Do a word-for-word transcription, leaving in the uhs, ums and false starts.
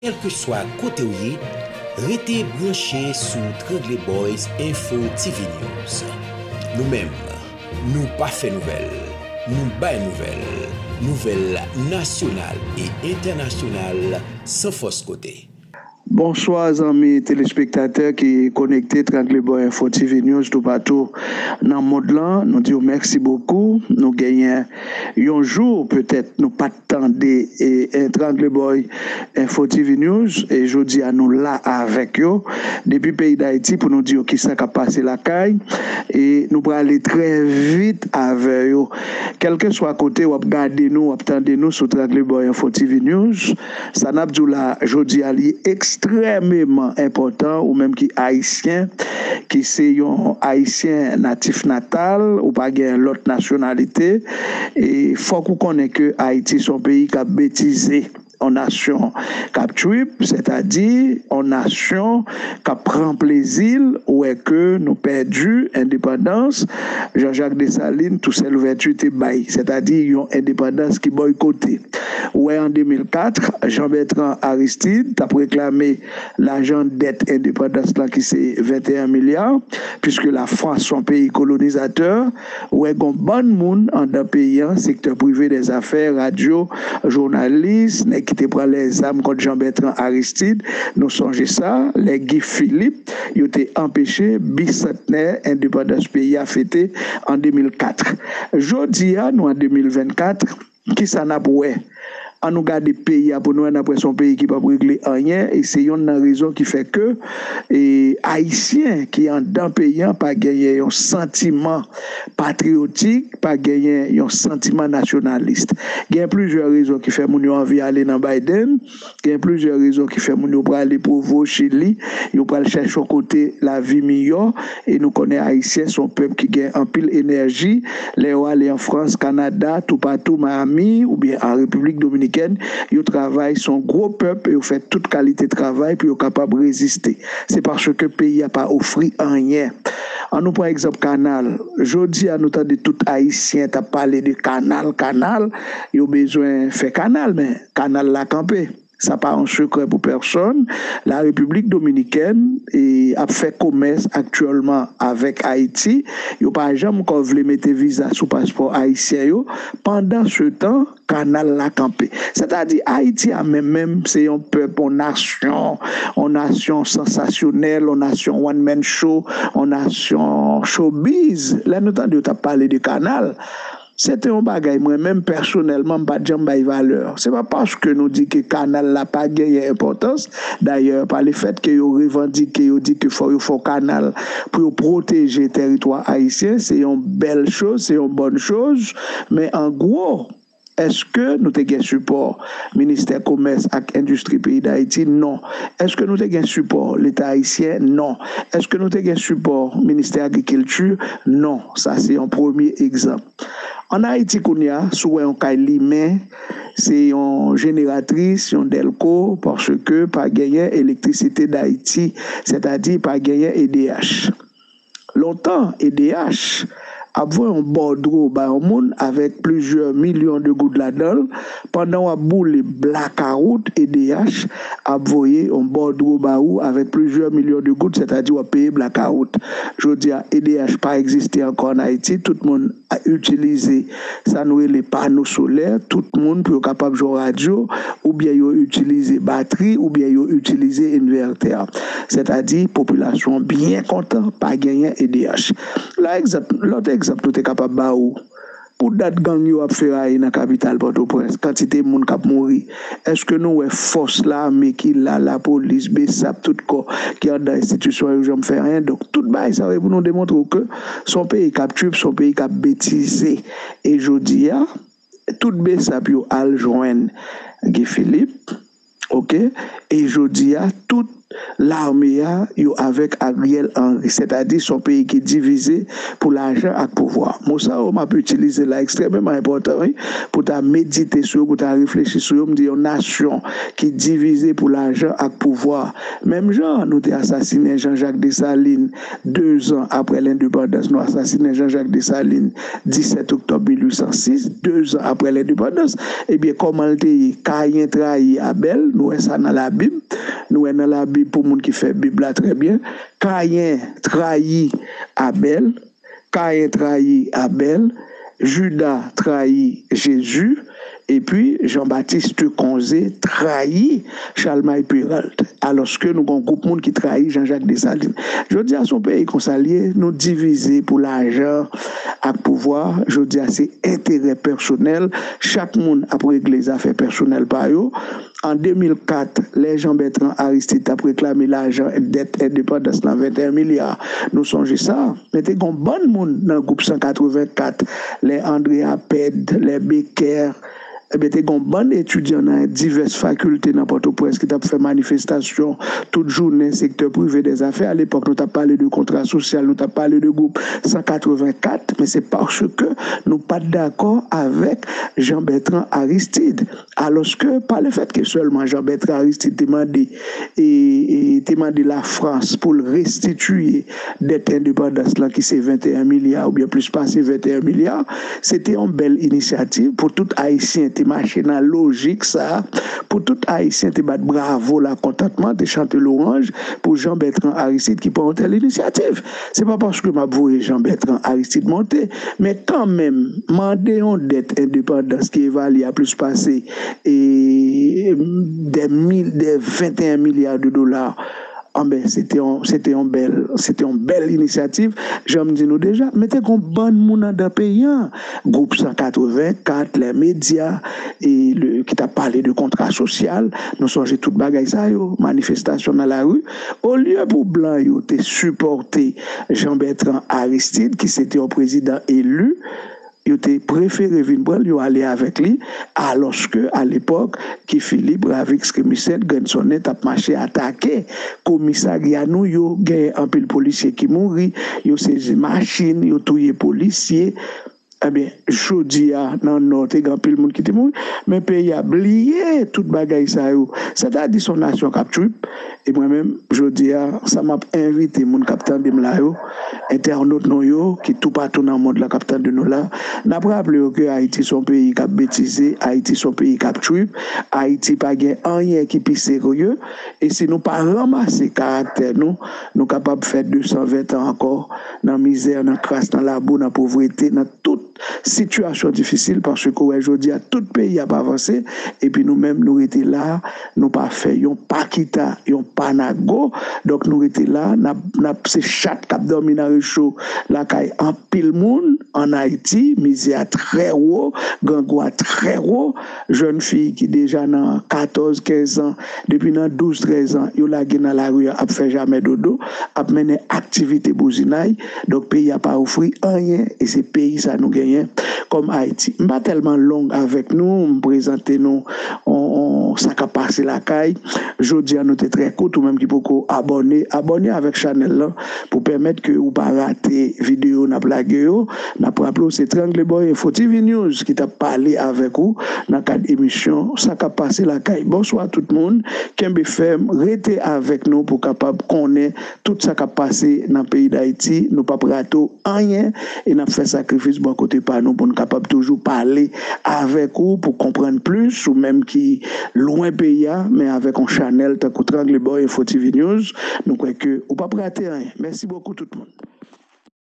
Kèlkeswa kote w ye, rete branche sou Trangle Boys Info T V News. Nou menm, nou pa fè nouvèl, nou bay nouvèl, nouvèl nasyonal e entènasyonal san fòs kote. Bonswa zanmi telespektatè ki konekte Trangle Boy Info T V News toupatou nan mond lan. Nou di w mèsi bokou. Nou genyen yon jou petèt nou pa t tande e, e Trangle Boy Info T V News, e jodi a nou la avèk yo depi peyi Dayiti pou nou di yo kisa k ap pase lakay, e nou prale trè vit avè yo. Kèlkeswa kote w ap gade nou, w ap tande nou sou Trangle Boy Info T V News, sa n ap di w la jodi a li ekstrèmeman enpòtan, ou menm ki ayisyen, ki se yon ayisyen natif natal, ou pa gen lòt nasyonalite, e fòk ou konnen ke Ayiti se yon peyi k ap betize, yon nasyon k ap trip, sètadi yon nasyon k ap pran plezi l wè ke nou pèdi endepandans Jean-Jacques Dessalines, Toussaint Louverture te bay, sètadi yon endepandans ki bòykote. Ou wè an de mil kat, Jean Bertrand Aristide t ap reklame lajan dèt endepandans lan ki se venteyen milya, piske Lafrans se yon peyi kolonizatè, ou wè gon bann moun anndan peyi an, sektè prive dèzafè, radyo, jounalis, nèg ki te pran lèzam kont Jean Bertrand Aristide, nou sonje sa, lè Guy Philippe, yo te anpeche bisantnè endepandans peyi a fete an de mil kat. Jodi a, nou an de mil vennkat, kisa n ap wè? An nou gade peyi a pou nou wè, n ap wè se yon peyi ki p ap regle anyen, e se yonn nan rezon ki fè ke, e, Ayisyen ki anndan peyi a pa genyen yon santiman patriyotik, pa genyen yon santiman nasyonalis. Gen plizyè rezon ki fè moun yo anvi ale nan Biden, gen plizyè rezon ki fè moun yo prale Pwovo, Chili, yo pral chèche yon kote lavi miyò, e nou konnen Ayisyen se yon pèp ki gen anpil enèji, lè yo ale an Frans, Kanada, toupatou, Miami, oubyen an Repiblik Dominikèn, yo travay, se yon gwo pèp, e yo fè tout kalite travay pou yo kapab reziste. Se paske peyi a pa ofri anyen. An nou pran egzanp kanal. Jodi a, nou tande tout Ayisyen t ap pale de kanal, kanal. Yo bezwen fè kanal, men kanal la kanpe. Sa pa yon sekrè pou pèsonn. La Repiblik Dominikèn, e, ap fè komès aktyèlman avèk Ayiti. Yo pa janm ankò vle mete viza sou paspò ayisyen yo, pandansetan, kanal la kanpe. Sètadi, Ayiti a menm, menm, se yon pèp, yon nasyon, yon nasyon sansasyonèl, yon nasyon one man show, yon nasyon showbiz. Lè nou tande yo t ap pale de kanal, se te yon bagay mwen menm pèsonèlman m pa t janm bay valè. Se pa paske nou di ke kanal la pa genyen enpòtans. Dayè, pa lefèt ke yo revandike, yo di ke fò yo fè yon kanal pou yo pwoteje tèritwa ayisyen, se yon bèl choz, se yon bòn choz. Men an gwo, èske nou te gen sipò Ministè Komès ak Endistri peyi Dayiti? Non. Èske nou te gen sipò Leta ayisyen? Non. Èske nou te gen sipò Ministè Agrikilti? Non. Sa se yon premye egzanp. Ann Ayiti kounye a, si w wè yon kay limen, se yon jeneratris, yon dèlko, paske pa genyen elektrisite Dayiti, sètadi pa genyen E D H. Lontan, E D H ap voye yon bòdwo ba yon moun avèk plizyè milyon de goud ladan l. Pandan w ap boule blakawout, E D H ap voye yon bòdwo ba ou avèk plizyè milyon de goud, sètadi w ap peye blakawout. Jodi a, E D H pa egziste ankò ann Ayiti. Tout moun a itilize sa nou rele pano solè. Tout moun, pou yo kapab jwe radyo, oubyen yo itilize batri, oubyen yo itilize envètè. Sètadi, popilasyon an byen kontan, pa genyen E D H. La egzanp, lòt egzanp nou te kapab ba ou. Pou dat gang yo ap feraye nan kapital Pòtoprens, kantite moun k ap mouri, èske nou wè fòs lame ki la, lapolis, besap, tout kò ki anndan enstitisyon yo janm fè anyen? Donk, tout bagay sa yo pou nou demontre w ke se yon peyi k ap trip, se yon peyi k ap betize. E jodi a, tout besap yo al jwenn Guy Philippe, oke? E jodi a, tout lame a, yo avèk Ariel Henry. Sètadi, se yon peyi ki divize pou lajan ak pouvwa. Mo sa yo m ap itilize la ekstrèmeman enpòtan, wi, pou ta medite sou yo, pou ta reflechi sou yo. M di yon nasyon ki divize pou lajan ak pouvwa. Menm jan nou te asasinen Jean-Jacques Dessalines dezan apre lendepandans, nou asasinen Jean-Jacques Dessalines disèt oktòb mil uit san sis, dezan apre lendepandans. Ebyen, kòman l te ye? Kayen trayi Abèl, nou wè sa nan Labib. Nou wè nan Labib, pou moun ki fè Bib la trè byen, Kayen trayi Abèl, Kayen trayi Abèl, Jida trayi Jezi, epi Jean-Baptiste Conzé trayi Chalmay Peralt. Alòske nou gen yon gwoup moun ki trayi Jean-Jacques Dessalines. Jodi a, se yon peyi konsa l ye, nou divize pou lajan ak pouvwa. Jodi a, se enterè pèsonèl. Chak moun ap regle zafè pèsonèl pa yo. An de mil kat, lè Jean Bertrand Aristide t ap reklame lajan dèt endepandans lan, venteyen milya, nou sonje sa. Men te gen yon bann moun nan gwoup san katrevenkat, lè André Apèd, lè Becker, ebyen, te gen yon bann etidyan nan divès fakilte nan Pòtoprens ki t ap fè manifestasyon tout jounen, sektè prive dèzafè. Alepòk, nou t ap pale de kontra sosyal, nou t ap pale de gwoup san katrevenkat, men se paske nou pa t dakò avèk Jean Bertrand Aristide. Alòske, pa lefètke sèlman Jean Bertrand Aristide te mande, e, e, te mande Lafrans pou l restitiye dèt endepandans lan, ki se venteyen milya oubyen plis pase venteyen milya, se te yon bèl inisyativ pou tout Ayisyen te mache nan lojik sa a, pou tout Ayisyen te bat bravo lakontantman, te chante lwanj pou Jean Bertrand Aristide ki pran yon tèl inisyativ. Se pa paske m ap voye Jean Bertrand Aristide monte, men kanmenm, mande yon dèt endepandans ki evalye a plis pase, e, de mil, de venteyen milya de dola. Anben, se te yon, se te yon bèl, se te yon bèl inisyativ, jan m di nou deja, men te gen yon bann moun anndan peyi a. Gwoup san katrevenkat, lè medya, e le, ki t ap pale de kontra sosyal, nou sonje tout bagay sa yo, manifestasyon nan lari. Olye pou blan yo te sipòte Jean Bertrand Aristide, ki se te yon prezidan eli, yo te prefere vin pran l, yo ale avèk li, alòske, alepòk, Guy Philippe, Ravix, Remusent, Granson t ap mache atake komisarya nou yo, genyen anpil polisye ki mouri, yo sezi machin, yo touye polisye. Ebyen, jodi a, nan Nò, te gen anpil moun ki te mouri, men peyi a bliye tout bagay sa yo. Sètadi, se yon nasyon k ap trip. E mwen menm, jodi a, sa m ap envite moun k ap tande m la yo, entènot nou yo, ki toupatou nan mond lan k ap tande nou la, n ap raple yo ke Ayiti se yon peyi k ap betize, Ayiti se yon peyi k ap trip, Ayiti pa gen anyen ki pi serye, e si nou pa ranmase karaktè nou, nou kapab fè de san ven tan ankò nan mizè, nan kras, nan labou, nan povrete, nan tout sitiyasyon difisil, paske w wè jodi a tout peyi ap avanse, epi nou menm nou rete la, nou pa fè yon pa kita, yon pa nago. Donk nou rete la, n ap, n ap se chat k ap dòmi nan recho lakay anpil moun ann Ayiti, mizè a trè wo, grangou a trè wo, jèn fi ki deja nan katòz, kenz an, depi nan douz, trèz an, yo lage nan lari a ap fè jamè dodo, ap mennen aktivite bouzinay. Donk peyi a pa ofri anyen, e se peyi sa nou genyen kòm Ayiti. M pa tèlman long avèk nou, m prezante nou on, on, sa k ap pase lakay. Jodi a nou te trè kout, ou menm ki poko abòne, abòne avèk chanèl lan pou pèmèt ke ou pa rate videyo n ap lage yo. N ap raple w se Trangle Boy Info T V News ki t ap pale avèk ou nan kad emisyon Sa k ap pase lakay. Bonswa tout moun, kenbe fèm, rete avèk nou pou w kapab konnen tout sa k ap pase nan peyi Dayiti. Nou p ap rate anyen e n ap fè sakrifis bò kote pa nou pou n kapab toujou pale avèk ou pou konprann plis, ou menm ki lwen peyi a, men avèk yon chanèl tankou Trangle Boy Info T V News, nou kwè ke ou p ap rate anyen. Mèsi bokou tout moun.